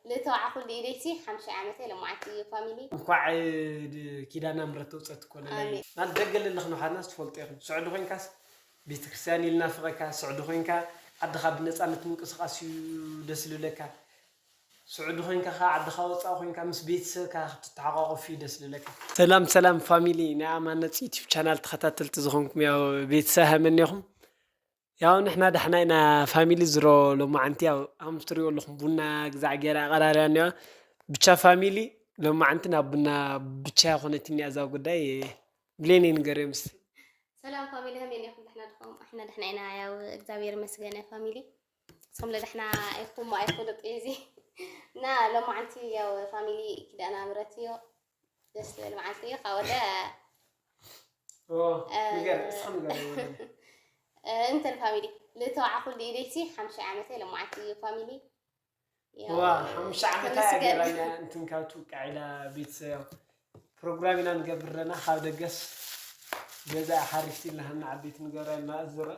ልተዋዕኹሉ ኢደይሲ ሓምሻይ ዓመተይ ለማዓንቲ እዩ ፋሚሊ። እንኳዕ ድ- ኪዳና ምረት ተውፀት እኮ ለላይ ኣሜን። ማለት ደገ ለለኽን ሓና ትፈልጦ ኢኹም። ስዑዲ ኮይንካስ ቤተክርስትያን ኢልናፍቐካ፣ ስዑዲ ኮይንካ ዓድኻ ብነፃነት ምንቅስቃስ እዩ ደስ ልብለካ። ስዑዲ ኮይንካ ከዓ ዓድኻ ወፃእ ኮይንካ ምስ ቤተሰብካ ክትተሓቋቆፍ እዩ ደስ ልብለካ። ሰላም ሰላም ፋሚሊ ናይ ኣማነፅ ዩቲብ ቻናል ተኸታተልቲ ዝኾንኩም ያው ቤተሰብ ሃመን ኢኹም። ያው ንሕና ዳሕና ኢና ፋሚሊ ዝሮ ሎማዓንቲ ያው ሃምስ ትሪኦ ኣለኹም ቡና ግዛዕ ገይራ ኣቐራርያ እኒዋ። ብቻ ፋሚሊ ሎማዓንቲ ናብ ቡና ብቻ ኮነት እኒያ እዛ ጉዳይ ብሌን ይንገር ምስ ሰላም ፋሚሊ ሃመን ኢኹም ደሕና ድኹም ኣሕና ደሕና ኢና ያው እግዚኣብሔር ይመስገን ፋሚሊ። ስኹም ለደሕና ኢኹም ኣይፈልጥ እዩ እዚ እና ሎማዓንቲ ያው ፋሚሊ ኪዳና ምረት እዩ። ደስ ትብል መዓልቲ እዩ ካብ ወደ ንገር እስኻ ንገር እንትን ፋሚሊ ልተዋዕኹሉ ኢደይሲ ሓምሻይ ዓመተይ ለማዓልቲ እዩ ፋሚሊ። ዋ ሓምሻ ዓመታ ገራኛ እንትን ካብ ትውቃዕ ኢላ ቤተሰብ ያው ፕሮግራም ኢና ንገብር ኣለና ካብ ደገስ ገዛ ሓሪፍቲ ኢልና ሃና ዓበይቲ ንገራ ኢልና ዝረ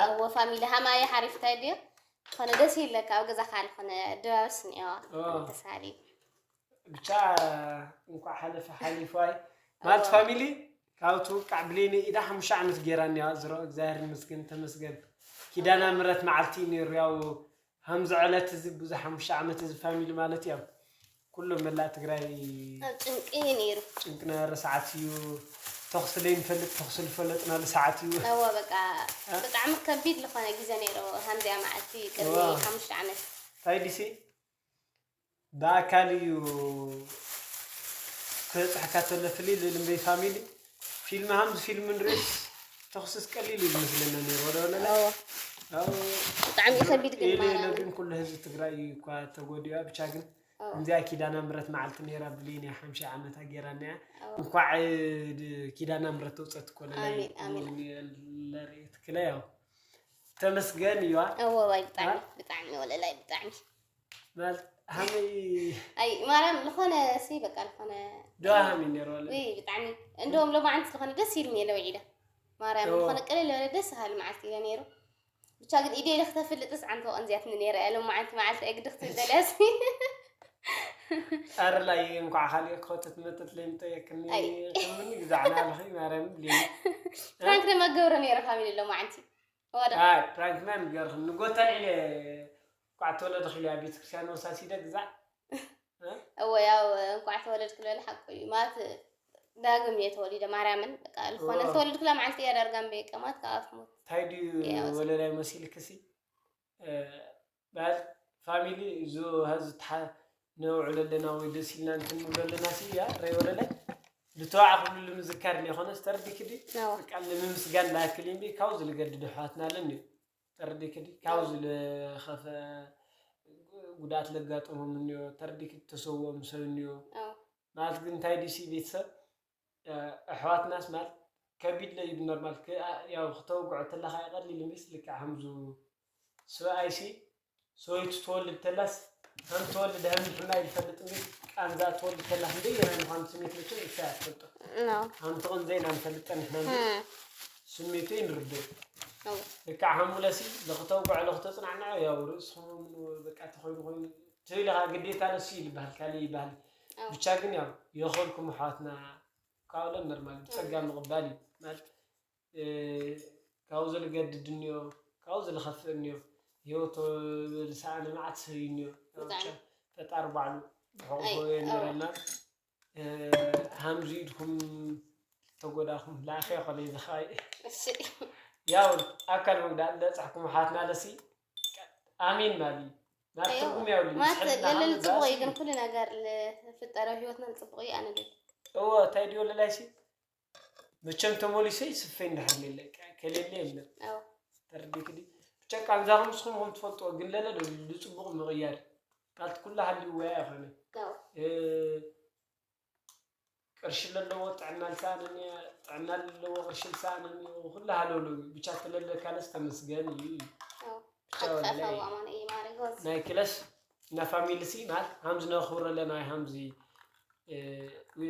እወ ፋሚሊ ሃማየ ሓሪፍታይ ድዮ ዝኾነ ደስ ይለካ ኣብ ገዛኻ ዝኾነ ድባብስ እኒኦ ተሳሊ ብቻ እንኳዕ ሓለፈ ሓሊፉ ኣይ ማለት ፋሚሊ ካብ ትውቃዕ ብሌነ ኢዳ ሓሙሽተ ዓመት ጌራ እኒዋ ዝሮ እግዚኣብሔር ይመስገን ተመስገን ኪዳና ምረት መዓልቲ እዩ ነይሩ ያው ሃምዚ ዕለት እዚ ብዙ ሓሙሽተ ዓመት እዚ ፋሚሊ ማለት እዮም ኩሎም መላእ ትግራይ ኣብ ጭንቂ ነይሩ ጭንቂ ነበረ ሰዓት እዩ ተኽሲ ለይንፈልጥ ተኽሲ ዝፈለጥናሉ ሰዓት እዩ እወ በቃ ብጣዕሚ ከቢድ ዝኾነ ግዜ ነይሩ ሃምዚኣ መዓልቲ ቅድሚ ሓሙሽተ ዓመት እንታይ ዲሲ ብኣካል እዩ ክበፅሐካ ተሎ ፍልይ ልብል እምበይ ፋሚሊ ፊልም ሃምዚ ፊልም ንርእስ ተኽስስ ቀሊል እዩ ዝመስለና ነይሩ ወደ ወለላ ብጣዕሚ ከቢድ ግን ግን ኩሉ ህዝቢ ትግራይ እዩ እኳ ተጎዲኡ ብቻ ግን እንዚኣ ኪዳና ምረት መዓልቲ ነይራ ብሌን እያ ሓምሻ ዓመታ ጌራ እኒያ እንኳዕ ኪዳና ምረት ተውፀት ኮነ ለርእየት ክለ ያው ተመስገን እዩዋ እወዋይ ብጣዕሚ ብጣዕሚ ወለላይ ብጣዕሚ ማለት ሃመይ ኣይ ማርያም ዝኾነ ሲ በቃ ዝኾነ ደዋ ሃመይ ነይሩ ወለ ውይ ብጣዕሚ እንደውም ሎማዓንቲ ዝኾነ ደስ ኢልኒ እየ ለውዒለ ማርያም ዝኾነ ቅልል ዝበለ ደስ ሃሊ መዓልቲ ኢለ ነይሩ ብቻ ግን ኢደ ኢለ ክተፍልጥስ ዓንተ ቀንዚያትኒ ነይረ እያ ሎማዓንቲ መዓልቲ እየ ግዲ ክትብል ደልያስ ኣረ ላይ እንኳዕ ካልኦ ክኸተት መጠት ለይምጠየክኒ ከምኒ ግዛዕና ኣለኺ ማርያም ብሌኒ ፕራንክ ደማ ገብረ ነይረ ፋሚሊ ሎማዓንቲ ኣይ ፕራንክ ማን ገርኽን ንጎታ ኢለ ኳዕ ተወለድኺ ኢለ ቤተክርስትያን ወሳሲደ ግዛዕ እወ ያው እንኳዕ ተወለድክ ልበል ሓቁ እዩ ማለት ዳግም እየ ተወሊደ ማርያምን በቃ ዝኾነ ዝተወለድክላ መዓልቲ እያ ዳርጋ እምበይ ቀማት ካብ ኣፍ ሞት እንታይ ድዩ ወለላይ መሲልክሲ በል ፋሚሊ እዚ ሀዚ ተሓ ነውዕሎ ኣለና ወይ ደስ ኢልና እንትን ንብሎ ኣለና ሲ እያ ረ ወለላይ ልተዋዕ ክብሉ ልምዝካር ዘይኮነ ስተርዲክዲ በቃ ንምምስጋን ላክል እምቢ ካብኡ ዝልገድድ ኣሕዋትና ኣለኒ እዩ ተርዲክዲ ካብኡ ዝለኸፈ ጉድኣት ለጋጠሞም እኒዮ ተርዲክዲ ተሰዎም ሰብ እኒዮ ማለት ግን እንታይ ዲሲ ቤተሰብ ኣሕዋትናስ ማለት ከቢድ ለዩ ብኖርማል ያው ክተውግዖ ተለካ ይቀሊል ምስ ልክዕ ከምዙ ሰብኣይሲ ሰበይቱ ትወልድ ተላስ ከም ትወልድ ከም ንሕና ይፈልጥ እንዲ ቃንዛ ትወልድ ተላ ክንደይ የናይ ምኳኑ ስሜት መቸም እሳ ያትፈልጦ ከም ትቕንዘ ኢና ንፈልጠ ንሕና እንዲ ስሜቱ ይንርድእ ልክዕ ሃሙለሲ ለክተውግዖ ለክተፅናዕንዖ ያው ርእስኹም በቃ ተኮይኑ ኮይኑ ትብል ኢኻ ግዴታ ነሱ ይልበሃል ካልእ ይበሃል ብቻ ግን ያው የኸልኩም ኣሕዋትና ካብኡ ለን ኖርማል ብፀጋ ምቕባል እዩ ማለት ካብኡ ዝልገድድ እኒኦ ካብኡ ዝልኸፍእ እኒኦ ህይወቶ ዝሰኣነ መዓት ሰብ እዩ እኒኦ ፈጣሪ ባዕሉ ብሕቑፎ የንበረልና ሃምዚ ኢድኩም ተጎዳኹም ላእኸ ኮነ ዝኸይ ያው ኣካል መጉዳእ ለፃሕኩም ሓትና ለሲ ኣሜን ማሊ ናብ ትርጉም ያው ማለት ለለ ንፅቡቅ እዩ ግን ኩሉ ነገር ዝፍጠረ ህይወትና ንፅቡቅ እዩ ኣነ ልብል እዎ እንታይ ድዮ ለላይሲ መቸም ተመሊሰ ይስፈይ እንዳሕር ሌለ ከሌለ የለን ተረዲክዲ ብቻ ቃንዛኹም ንስኹም ከም ትፈልጥዎ ግን ለለ ዝፅቡቅ ምቕያር ካልቲ ኩላ ሃልይዎ እያ ይኾነ ቅርሺ ለለዎ ጥዕና ልሰኣነኒ ጥዕና ለለዎ ቅርሺ ልሰኣነኒ ኩላ ሃለውለው እዩ ብቻ ትለለ ካለስ ተመስገን እዩ እዩ ብቻ ወለለ እዩ ናይ ክለስ እና ፋሚሊ ሲ ማለት ሃምዚ ነኽብሮ ኣለና ሃምዚ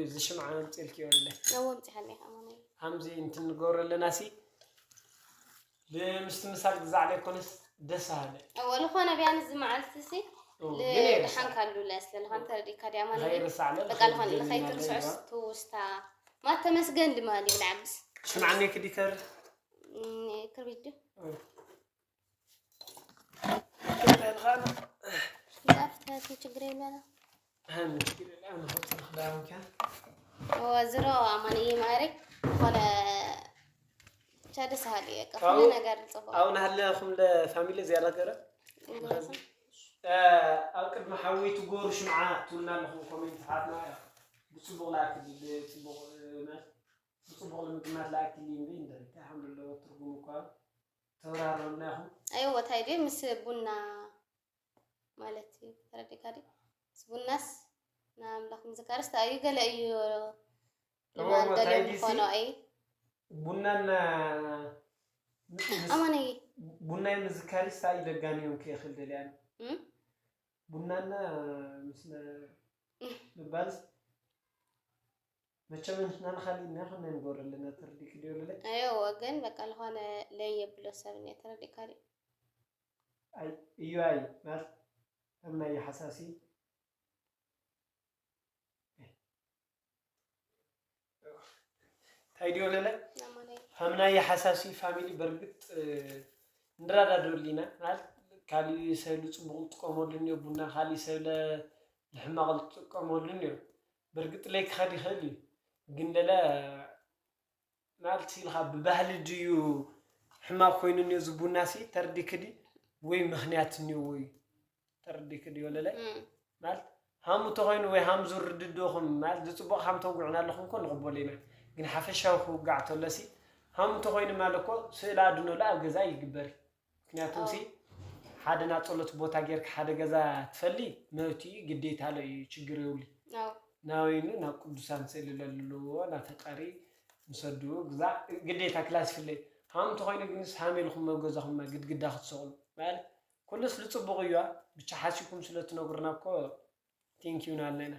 እዚ ሽምዓ ኣምፅልኪ የብለይ ነዎ ኣምፅሓለይ ከማና ሃምዚ እንትንገብሮ ኣለና ሲ ንምስትምሳል ግዛዕ ዘይኮነስ ደስ ሃለ እወ ዝኾነ ቢያን እዚ መዓልቲ ሲ ኦ፣ ል-፣ ግን ኣይርሳዕ። ደሓን ካሉ ለስለልኻን ተረዲእካ ድያ ማለት እዩ? ኣይርሳዕ ለል በቃ ልኾን ኸይደልና ለኸይትርስዖስ ለይዋ። ትውስታ። ማተመስገን ድማ ዲብል ዓብስ። ሽምዓኒ ክዲከር። እም፣ ክርቢት ድዩ? ኦ። ክብለልኻ። ዳፍተቲ ችግር የለና። ሃኒ ችግር የለ፣ ኣነ ኸብቲ ክዳውንካ። እወ፣ ዝሮ ኣማንየ ማዕረይ፣ ዝኾነ ብቻ ደስ በሃሊ እዩ፣ በቃ፣ ካብኡ፣ ኩሉ ነገር ጽቡቕ። ኣብኡ ናሃለኹም ለፋሚሊ ዝያዳ ገረ? እንደዛ። እ፣ ኣብ ቅድሚ ሓወይ ትጎሩ ሽምዓ ትብሉና ኣለኹም ኮሜንት ሓትና እያ። ብጽቡቕ ላኪ፣ ብጽቡቕ፣ እ፣ መ-፣ ብጽቡቕ ንምግማት ላኪ እምቢ እንደ እንታይ ሓምሉ ኣለዎ ትርጉም እኳ ተብራርሩልና ኢኹም። ኣይዎ፣ ታይ ድዩ ምስ ቡና ማለት እዩ? ተረዲእካ ድዩ? ምስ ቡናስ ንኣምላኽ ምዝካርስ እንታይ እዩ? ገለ እዩ እሞ፣ ልማድ እሞ፣ ገለ ታይ ድዩ ምኾኖ ሲ? እይ። ቡናና ምስ-፣ ኣማነይ። ቡናይ ምዝካርስ እንታይ እዩ? ደጋንዮም ክእኽል ደልያን። እም? ቡናና ምስ ነ-፣ ምባልስ መቸም ንሕና ንኻሊእ ኢና ኾና ንገብር ኣለና፣ ተረዲእኪ ድዮ ለለ? ኣዮ ወገን፣ በቃ፣ ዝኾነ ለይ የብሎ ሰብ እኒኦ፣ ተረዲእካ ድዩ? ኣይ፣ እዩ ኣይ፣ ማለት፣ ከም ናይ ሓሳሲ። እንታይ ድዮ ለለ? ኣማነይ። ከም ናይ ሓሳሲ ፋሚሊ በርግጥ፣ እ፣ ንረዳደሉ ኢና፣ ማለት፣ ካሊእ ሰብ ኢሉ ጽቡቕ ዝጥቀመሉ እኒኦ፣ ቡና ካሊእ ሰብ ኢለ ንሕማቕ ዝጥቀመሉ እኒኦ። በርግጥ ለይ ክኸድ ይኽእል እዩ፣ ግን ለለ፣ ማለት፣ ኢልካ ብባህሊ ድዩ ሕማቕ ኮይኑ እኒኦ እዚ ቡና ሲ? ተረዲእኪ ድዩ? ወይ ምኽንያት እኒኦ ወይ? ተረዲእኪ ድዩ ለለ? እም። ማለት፣ ሃሙ ተኾይኑ ወይ ሃም ዙር ርድድኹም፣ ማለት፣ ዝጽቡቕ ሃም ተውግዑና ኣለኹም እኮ ንቕበሎ ኢና። ግን ሓፈሻዊ ክውጋዕ ተሎ ሲ፣ ሃሙ ተኾይኑ ማለት እኮ ስእለ ኣድኖ ለ ኣብ ገዛ ይግበር። ምክንያቱም ሲ፣ ኣዎ። ሓደ ናይ ጸሎት ቦታ ጌርካ ሓደ ገዛ ትፈሊ፣ መብት እዩ፣ ግዴታ ኣሎ እዩ፣ ችግር የብሉ። ኣዎ። ናበይኑ? ናብ ቅዱሳን ስእሊ ለልዎ፣ ናብ ፈጣሪ ምሰድዎ ግዛ-፣ ግዴታ ክላስ ይፍለይ። ሃም ተኾይኑ ግንስ ሃም ኢልኩም ኣብ ገዛኹም ግድግዳ ክትሰቕሉ። ማለት፣ ኩሉስ ልጽቡቕ እዩ፣ ብቻ ሓሲብኩም ስለ ትነግሩና እኮ ቴንኪዩ ናልና ኢና።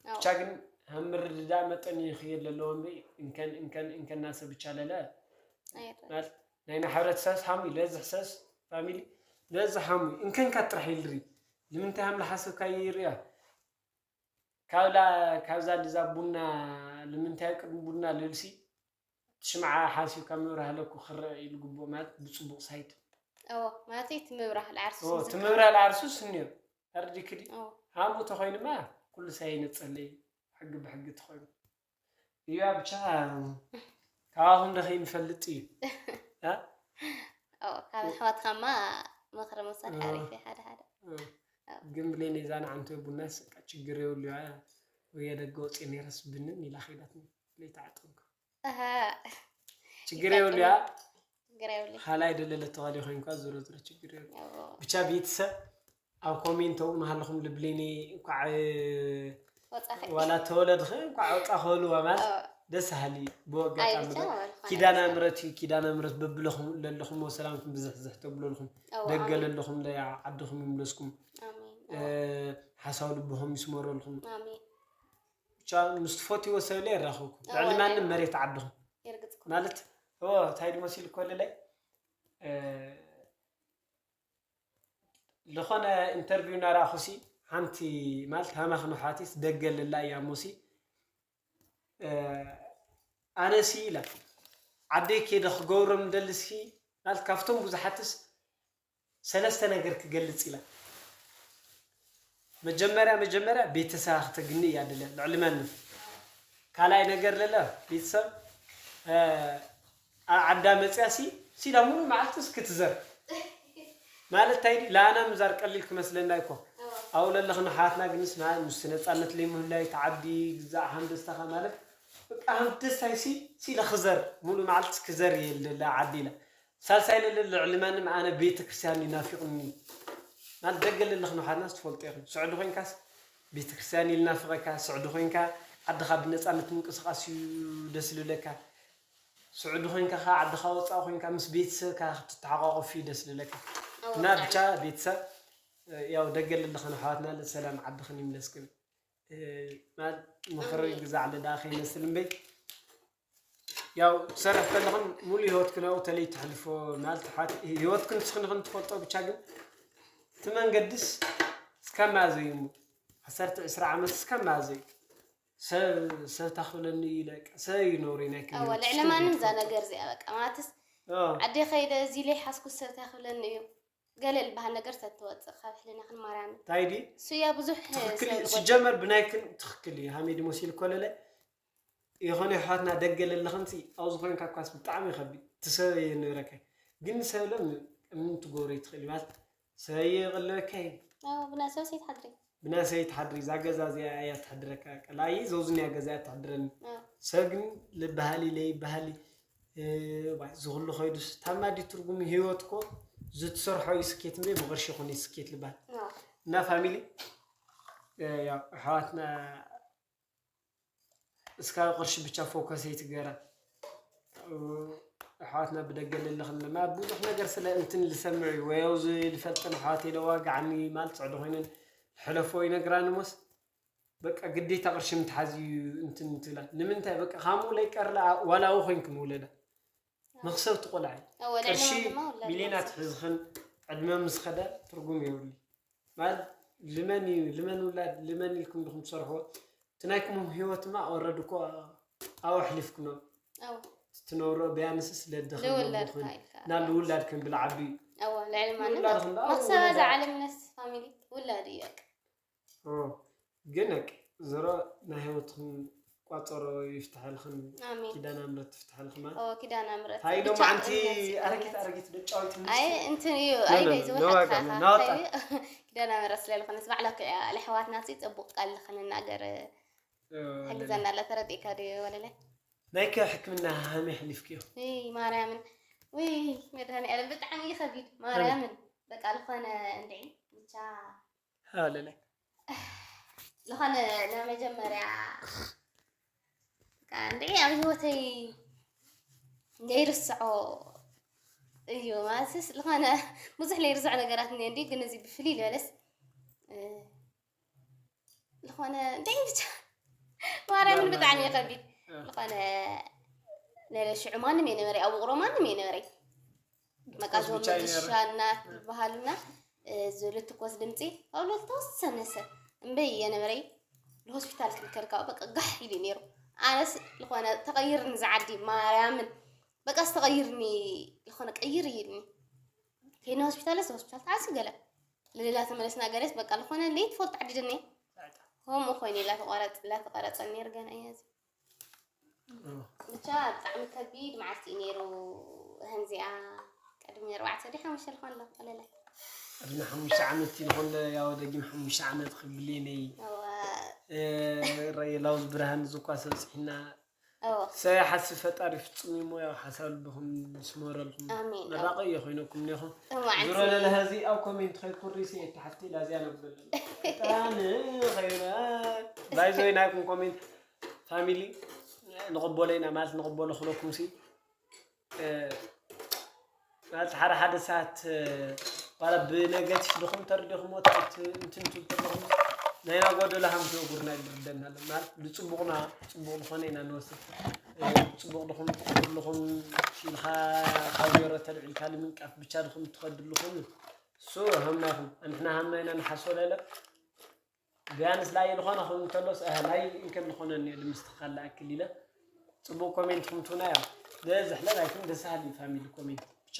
ኣዎ። ብቻ ግን ሃም ምርድዳእ መጠን ይኽየድ ለለዎ እምበይ፣ እንከን፣ እንከን፣ እንከን እናሰ ብቻ ለለ። ኣይረ። ማለት፣ ናይና ሕብረተሰብስ ሃም እዩ፣ ለዚ ሕሰስ ፋሚሊ፣ ለዚ ሃም እዩ፣ እንከንካ ጥራሕ ይልሪ። ንምንታይ ሃም ለሓሰብካ ይርያ? ካብላ፣ ካብዛ ልዛ ቡና፣ ንምንታይ ኣብ ቅድሚ ቡና ልልሲ ሽምዓ ሓሲብካ ምብራህ ለኩ ክረአ እዩ ልግብኦ፣ ማለት ብጽቡቕ ሳይድ። እዎ፣ ማለት እቲ ምብራህ ለዓርሱስ ኦ፣ ዝከ-፣ እቲ ምብራህ ለዓርሱስ እኒኦ። ኣርዲክዲ? እዎ። ሃምኡ ተኾይኑማ፣ ኩሉ ሳይ ነጸለይ፣ ሕጊ ብሕጊ ተኾይኑ። እያ ብቻ፣ ካባኹም ዶ ከይንፈልጥ እዩ? እ? እዎ፣ ካብ ኣሕዋትካማ ምኽሪ ምውሳድ እዎ። ሓሪፍ እዩ፣ ሓደ ሓደ። እዎ። እዎ። ግን ብሌን እዛ ንዓንተ ቡናስ በቃ ችግር የብሉ እያ። ወይ ደገ ወፂእ ነይረስ ብንን ኢላ ከይዳትኒ። ለይተዓጠንኩ። ኣሃ። ችግር የብሉ እያ። ችግር የብሉ። ሃላይ ደለለ ተዋሊ ኮይንኳ ዞሮ ዞሮ ችግር የብሉ። እዎ። ብቻ ቤተሰብ ኣብ ኮሜንት ኣብኡ ንሃለኹም ልብሌኒ እንኳዕ ወጻኺ። ዋላ ተወለድኺ እንኳዕ ወጻኺ በልዋ ማለት እዎ። ደስ ሃሊ። ብወጋጣሚ ኣይ፣ ብቻ ግን ማለት ኪዳነ ምሕረት እዩ። ኪዳነ ምሕረት በብለኹም ለለኹም ሰላምኩም ብዝሕ ዝሕ ተብለልኩም። እዎ፣ ደገ ኣሜን። ለለኹም ለዓድኹም ይምለስኩም። ኣሜን። እ፣ እዎ። ሓሳብ ልብኹም ይስመረልኩም። ኣሜን። ብቻ ምስ ትፈትዎ ሰብ ኢለ የራኽብኩም። እዎ፣ ልዕሊ ማንም እዎ። መሬት ዓድኹም። የርግጽኩም። ማለት፣ እዎ፣ እንታይ ድመሲል እኮ ለለይ፣ እ፣ ዝኾነ ኢንተርቪው እናረኣኹሲ፣ ሓንቲ ማለት ሃማኽ ንሓቲስ ደገ ለላ እያ እሞሲ፣ እ፣ ኣነሲ ኢላ፣ ዓደይ ከይደ ክገብሮም ደልሲ፣ ማለት ካብቶም ብዙሓትስ ሰለስተ ነገር ክገልጽ ኢላ። መጀመርያ፣ መጀመርያ ቤተሰባ ክተግኒ እያ ድለ፣ ልዕሊ ማንም። ካልኣይ ነገር ለለ፣ ቤተሰብ፣ እ፣ ኣብ ዓዳ መጽያ ሲ፣ ሲላ ሙሉ መዓልትስ ክትዘር። ማለት እንታይ ድዩ? ላና ምዛር ቀሊል ክመስለና እኮ። ኣዎ። ኣብኡ ለለኽን ኣሕዋትና ግንስ፣ ማ-፣ ምስ ነጻነት ለይምህላዩ፣ እቲ ዓዲ ግዛእ ሃንደስታኻ ማለት፣ በቃ ሃንደስታይ ሲ፣ ሲለ ክዘር፣ ሙሉ መዓልትስ ክዘር እየ ለለ ዓዲ ኢላ። ሳልሳይ ለለ ልዕሊ ማንም ኣነ ቤተክርስትያን ይናፊቕኒ። ማለት ደገ ለለኽን ኣሕዋትና ትፈልጡ ኢኹም። ስዑዲ ኮይንካስ ቤተክርስትያን ይናፍቐካ፣ ስዑዲ ኮይንካ ዓድኻ ብነጻነት ምንቅስቓስ እዩ ደስ ልብለካ። ስዑዲ ኮይንካ ኸዓ ዓድኻ ወጻኢ ኮይንካ ምስ ቤተሰብካ ክትተሓቋቆፍ እዩ ደስ ልብለካ። ኣዎ፣ እና ብቻ ብጣዕሚ። ቤተሰብ፣ ያው ደገ ለለኽን ኣሕዋትና ሰላም ዓድኽን ይምለስክን። እ፣ ማለት ምኽሪ ኣሜን። ግዛዕ ለዳ ከይመስል እምበይ። ያው ትሰርሕ ከለኽን ሙሉ ህይወትክን ኣብኡ ተለይ ትሕልፎ ማለት ሓት-፣ ህይወትክን ንስኽን ኢኽን ትፈልጦ፣ ብቻ ግን እቲ መንገድስ ከማዘይ እሞ ዓሰርተ ዕስራ ዓመትስ ከማዘይ ሰብ ሰብ ታኽብለኒ እዩ። ደቂ ሰብ እዩ ነውሪ ናይ ክብሪ ኣዋ ልዕሊ ማንም እዛ ነገር እዚኣ በቃ ማለትስ ዓዲ ከይደ እዚ ለይ ሓስኩ ሰብ ታኽብለኒ እዩ ገለ ዝበሃል ነገር ሰብ ትወፅእ ካብ ሕልናኽን ማርያምን እንታይ ድዩ እሱ እያ ብዙሕ ትኽክል ሰብ እዩ። ዝጎድእ። ሲጀመር ብናይክን ትኽክል እዩ ሃሚድ ሞሲል ኮለለ ይኾነ ኣሕዋትና ደገ ለለኽን ሲ ኣብ ዝኾንካ እኳስ ብጣዕሚ ይኸብድ እቲ ሰብ የንብረካ ግን ሰብ ለም እምንቲ ጎብረይ ትኽእል ማለት ሰበየ የቐለበካ እዩ ኣዎ ብናይ ሰብ ሰይትሓድሪ ብናይ ሰበይቲ ሓድሪ እዛ ገዛ እዚኣ እያ ትሕድረካ ቀላይ ዘውዝንያ ገዛ እያ ትሕድረኒ ኣዎ ሰብ ግን ልበሃሊ ለይበሃሊ እ፣ ዋይ፣ ዝኽሉ ኸይዱስ ታማዲ ትርጉም ህይወት ኮ ዝትሰርሖ እዩ ስኬት እምበይ ብቕርሺ ይኹን እዩ ስኬት ልበሃል ኣዎ እና ፋሚሊ እ፣ ያው ኣሕዋትና እስካ ቅርሺ ብቻ ፎከስ ኣይትገራ ኣሕዋትና ብደገ ለለኽን ድማ ብዙሕ ነገር ስለ እንትን ዝሰምዕ እዩ ወይ ኣብዚ ዝፈልጠን ኣሕዋት ኢለ ዋግዓኒ ማለት ፅዕዲ ኮይነን ሕለፎ ይነግራኒ ሞስ በቃ ግዴታ ቅርሺ ምትሓዝ እዩ እንትን ትብላ ንምንታይ በቃ ካምኡ ለይቀርላ ዋላ ኣብኡ ኮይንክን ውለዳ መኽሰብቲ ቆልዓ እዩ ኣዎ ልዕሊ ቅርሺ ማንም ድማ ውላድ ሚሊዮናት መኽሰብ። ሕዝኽን ዕድመ ምስ ኸደ ትርጉም የብሉ ማለት ልመን እዩ ልመን ውላድ ልመን ኢልኩም ድኹም ትሰርሕዎ እቲ ናይኩም ህይወት ድማ ወረድ እኮ ኣብኡ ኣሕሊፍኩኖ ኣዎ ትነብሮ ቢያንስስ ለድኽን ልውላድ ለቦኽን ኢልካ ናብ ልውላድ ከም ብልዓቢ እዩ ኣዎ ልዕሊ ማንም ውላድ ክንዳ መኽሰብ ውላድ እዛ ዓለም ነስ ፋሚሊ ውላድ እዩ በቃ ኦ፣ ግን በቃ ዝሮ ናይ ህይወትኽን ቋፀሮ ይፍትሐልኽን ኣሜን ኪዳነ ምሕረት ትፍትሐልኽማ ኦ ኪዳነ ምሕረት ታይ ብቻ ሎማዓንቲ እምነት እዩ፣ ኣረጊት እምነት። ኣረጊት ደጫዊት ኣይ እንትን እዩ ኖ፣ ኣይ ኖ፣ ናይ ኖ፣ ዝወሓካ ዋጋ፣ ኖ፣ ናወጣ። ኪዳነ ምሕረት ስለ ዝኾነስ ባዕላ ክዕያ ለሕዋትና ሲ ፅቡቅ ቃል ልኽንናገር ሕግዘና ኣላ ተረዲእካ ድዩ ወለለ ናይ ከ ሕክምና ሃመይ ሕሊፍክዮ ውይ ማርያምን ውይ መድሃኒኣለም ብጣዕሚ እዩ ከቢድ ማርያምን በቃ ዝኾነ እንድዒ ብቻ ሃለለ ዝኾነ ናይ መጀመርያ በቃ እንድዒ ኣብ ህይወተይ ዘይርስዖ እዩ ማለትስ ዝኾነ ብዙሕ ዘይርስዖ ነገራት እኒኦ እንዲ ግን እዚ ብፍልይ ዝበለስ እ፣ ዝኾነ እንታይ ብቻ ማርያምን ብጣዕሚ እዩ ከቢድ ዝኾነ ነለ ሽዑ ማንም እየ ነበረ ኣብ ውቅሮ ማንም እየ ነበረ በቃ እዞም ብቻ እየ ነበረ። መገሻ እናት ዝበሃሉና እ፣ ዝብሉ ትኮስ ድምፂ ኣብሎ ዝተወሰነ ሰብ እምበይ እየ ነበረ ንሆስፒታል ክልከልካ በቃ ጋሕ ኢሉ ነይሩ ኣነስ ዝኾነ ተቐይርኒ ዝዓዲ ማርያምን በቃ ዝተቐይርኒ ዝኾነ ቀይር ይልኒ ከይኒ ሆስፒታልስ ሆስፒታል ተዓሲ ገለ ለሌላ ተመለስና ገለስ በቃ ዝኾነ ለይትፈልጥ ዓዲደኒ ከምኡ ኮይኑ ላተቋረፀ ላተቋረፀ ነይር ገና እያ እዚ ብቻ ብጣዕሚ ከቢድ መዓልቲ እዩ ነይሩ። ከምዚኣ ቅድሚ ኣርባዕተ ድዩ ሓሙሽተ ዝኾን ኣሎ ቀለለ። ቅድሚ ሓሙሽተ ዓመት እዩ ዝኾን ያው ደጊም ሓሙሽተ ዓመት ክብልየነይ እወ ረየላውዝ ብርሃን ዝኳ ሰብፅሒና እወ ሰይ ሓስብ ፈጣሪ ፍጹም እሞ ያው ሓሳብ ልብኹም ይስመረልኩም ኣሜን። መራቀ እየ ኮይነኩም ኔኹም እወ ዓንቺ ዝሮ ለለሀዚ ኣብ ኮሜንት ከይኩሪ ሲ ተሓቲ ላዚያ ነብለለ ጣን ኸይረ ባይዞይ ናይኩም ኮሜንት ፋሚሊ ንቕበሎ ኢና ማለት ንቕበሎ ክለኩም ሲ ማለት ሓደ ሓደ ሰዓት ዋላ ብነገቲፍ ድኹም ተርዲኹም ወታውት እንትን ትብል ተለኹም ናይና ጎደሎ ሃምቲ እጉርና ይድርደና ኣሎ ማለት ብፅቡቕና ፅቡቕ ዝኾነ ኢና ንወስድ ብፅቡቕ ድኹም ትኽድልኹም ኢልካ ካብ ዜሮ ተልዒልካ ንምንቃፍ ብቻ ድኹም ትኸድልኹም እሱ ሃምናኹም ኣንሕና ሃምና ኢና ንሓስቦ ለለ ቢያንስ ላይ ዝኾነ ኹን እንተሎስ ኣህ ላይ እንከን ዝኾነ እኒኦ ንምስትኻል ለኣክል ኢለ ፅቡቅ ኮሜንት ኹም ትሁና ያ ለዝሕለ ላይኩም ደስ ሃሊ ፋሚሊ ኮሜንት ብቻ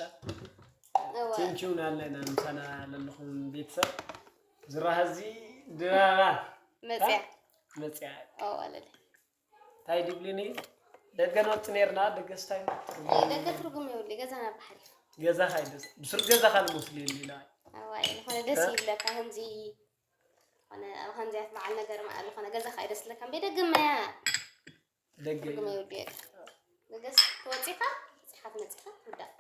እወ ቴንኪዩ ናለ ኢና ምሳና ለለኹም ቤተሰብ ዝራሃዚ ድራራ መፅያ መፅያ እወ ኣለለ እንታይ ድብልኒ ደገ ንወፅ ነርና ደገ ስታይ ደገ ትርጉም የብሉ ገዛና ባሕሪ ገዛኻ ይደስ ብስር ገዛኻ ንመስሉ የለ ኢላ ኣዋይ ዝኾነ ደስ ይብለካ ከምዚ ዝኾነ ኣብ ከምዚያት በዓል ነገር መኣሉ ዝኾነ ገዛኻ ይደስለካ እምበይ ደገ ማያ ደገ ትርጉም የብሉ የለ ደገስ ተወፂኻ ፅሓት መፂኻ ትውዳእ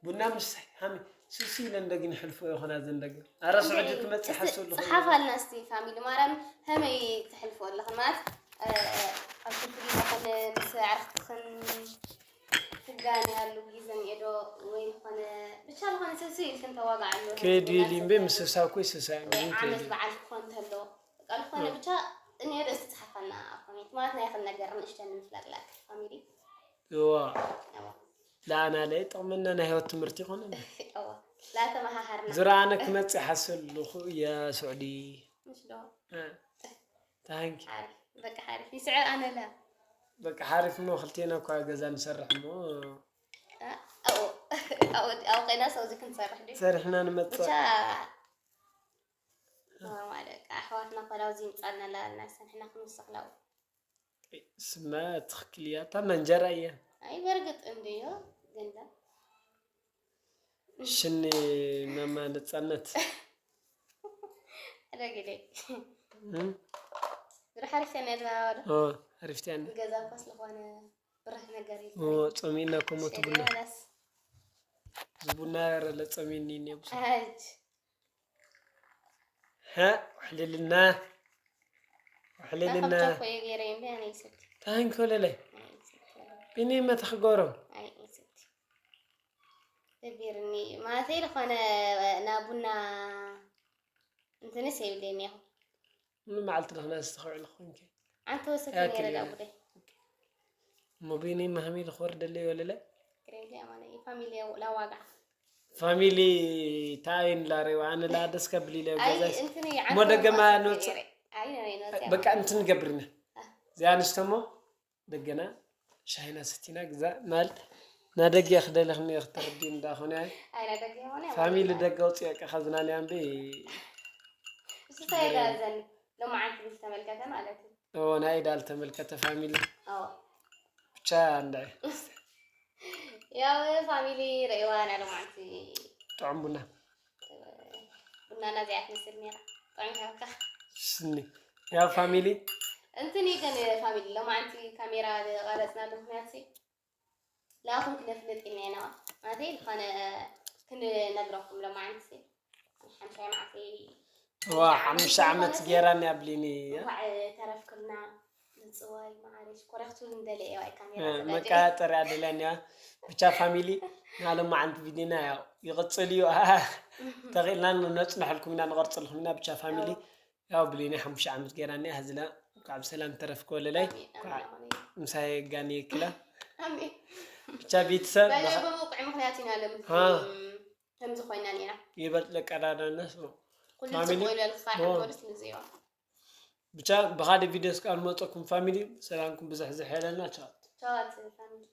ቡና ምስታይ ሃሚ ስልሲ ኢለን ደግ ንሕልፎ ይኾና ዘን ደግ ኣረ ስዑዲ ክመፅእ ሓሰሉ ፀሓፋልና እስቲ ፋሚሊ ማርያም ከመይ ትሕልፎ ኣለኽን ማለት ኣብ ሽንቲ ግዜ ኾነ ምስ ኣዕርኽትኽን ትጋንያሉ ግዜ እኒኤ ዶ ወይ ዝኾነ ብቻ ዝኾነ ስልሲ ኢልክን ተዋጋዓሉ ከዲ ሊምቤ ምስሳ ኮይ ስሳ ዓመት በዓል ክኾን ተሎ በቃ ዝኾነ ብቻ እኒኦ ዶ እስቲ ፀሓፋልና ኣብ ኮሜንት ማለት ናይ ኽን ነገር ንእሽተን ንምፍላጥ ላክ ፋሚሊ እዋ እዋ ለኣና ላይ ጥቕምና ናይ ህይወት ትምህርቲ ይኾነና እዋ ላተመሃሃርና ዝረኣነ ክመፅእ ሓሰብ ኣለኹ የስዑዲ እ፣ ታንኪ። ሓሪፍ በቃ ሓሪፍ ይስዕር ኣነላ በቃ ሓሪፍ እሞ ክልቴና እኳ ገዛ ንሰርሕ እሞ ኣብኡ ቀይና ሰብዚ ክንሰርሕ ድ ሰሪሕና ንመፅእ። ብቻ ማለት ኣሕዋትና ኮላውዚ ይምፃልና ላልና ሰንሕና ክንውስኽ ላው ስማ ትኽክል እያ። እታ መንጀራ እያ። ኣይ በርግጥ እንድዮ ገንዳ ሽኒ መማ ነፃነት ረግደ እም? ዝረሓሪሰ ነድባወደ ኦ፣ ኣሪፍትያኒ ገዛ እኳ ስለኾነ ብርህ ነገር ኦ፣ ጸሚእና እኮ ሞት ቡና ሸገረስ እዚ ቡና ረለ ጸሚእኒ እኒኦ ብዙሕ ኣጅ ሀ ውሕልልና ውሕልልና ከምቸኮ የገይረ እምቢ ኣነ ይሰቲ ታንኮለለ ኣነ ይሰቲ ቢኒ መተኽገሮም ኣይ ይሰቲ ደቢርኒ ማለተይ ዝኾነ ናብ ቡና እንትንስ የብለኒ ያኹ ምን መዓልቲ ንኽነስ ተኽዕል ኾንኪ ኣንተ ወሰተ ያክል ነረ ይበል። ዳጉደ ሙቢኒ ማህሚ ልኽወር ደለ ይወለለ ግሬሊ ኣማነ ፋሚሊ ላዋጋ ፋሚሊ ታይን ላሬዋ ኣነ ላደስ ከብል ኢለ ኣይ ገዛስ እንትኒ ሞ ደገማ ንወፅእ ኣይ ነረ ነረ በቃ እንትን ገብርና እዚኣ ንስተሞ ደገና ሻሂና ስቲና ግዛ ማል ናደጊ ክደለኽኒ ክትርዲ እንዳኾነ ኣይ ናደጊ ሆነ ፋሚሊ ደገ ውፅእ በቃ ከዝናንያ እምቢ እሱ ተጋዘን ሎማዓንቲ ምስ ተመልከተ ማለት እዩ ኦ ናይ ዳል ተመልከተ ፋሚሊ ኣዎ ብቻ እንዳ ያው ፋሚሊ ረእዋ ናይ ሎማዓንቲ ጥዑም ቡና ቡናና እዚኣ ትመስል ነራ ጥዑም ይሃብካ ስኒ ያው ፋሚሊ እንትኒ ግን ፋሚሊ ሎማዓንቲ ካሜራ ዝቀረፅናሉ ምክንያት ሲ ላኹም ክነፍልጥ ኢና ኢና ማለተይ ዝኾነ ክንነግረኩም ሎማዓንቲ ሲ ሓምሻይ መዓልቲ ዋ ሓሙሽተ ዓመት ገይራኒ ኣብሊኒ እንኳዕ ተረፍክልና ምፅዋይ መዓረይ ሽኮር ክትብል እንደለ እየ ዋይ ካሜራ መቃጠር ያደለንያ ብቻ ፋሚሊ ናሎም መዓልቲ ቪዲዮና ያው ይቕፅል እዩ ተኽኢልና ነፅንሐልኩም ኢና ንቐርፅልኩም ኢና ብቻ ፋሚሊ ያው ብሊኒ ሓሙሽተ ዓመት ገይራኒ ሀዝላ እንኳዕ ብሰላም ተረፍክ ወለላይ ምሳይ ጋኒ ይክላ ብቻ ቤተሰብ ብውቅዕ ምክንያት ኢና ለም ከምዚ ኮይና ኔና ይበልጥ ለቀዳዳነስ ኩሉ ጽቡቅ ይበልካ ሓጎርስ ንዝዮ ብቻ ብካደ ቪድዮ እስካብ ንመፀኩም ፋሚሊ ሰላምኩም ብዝሕ ዝሕ የለና ቻት ቻዋት ፋሚሊ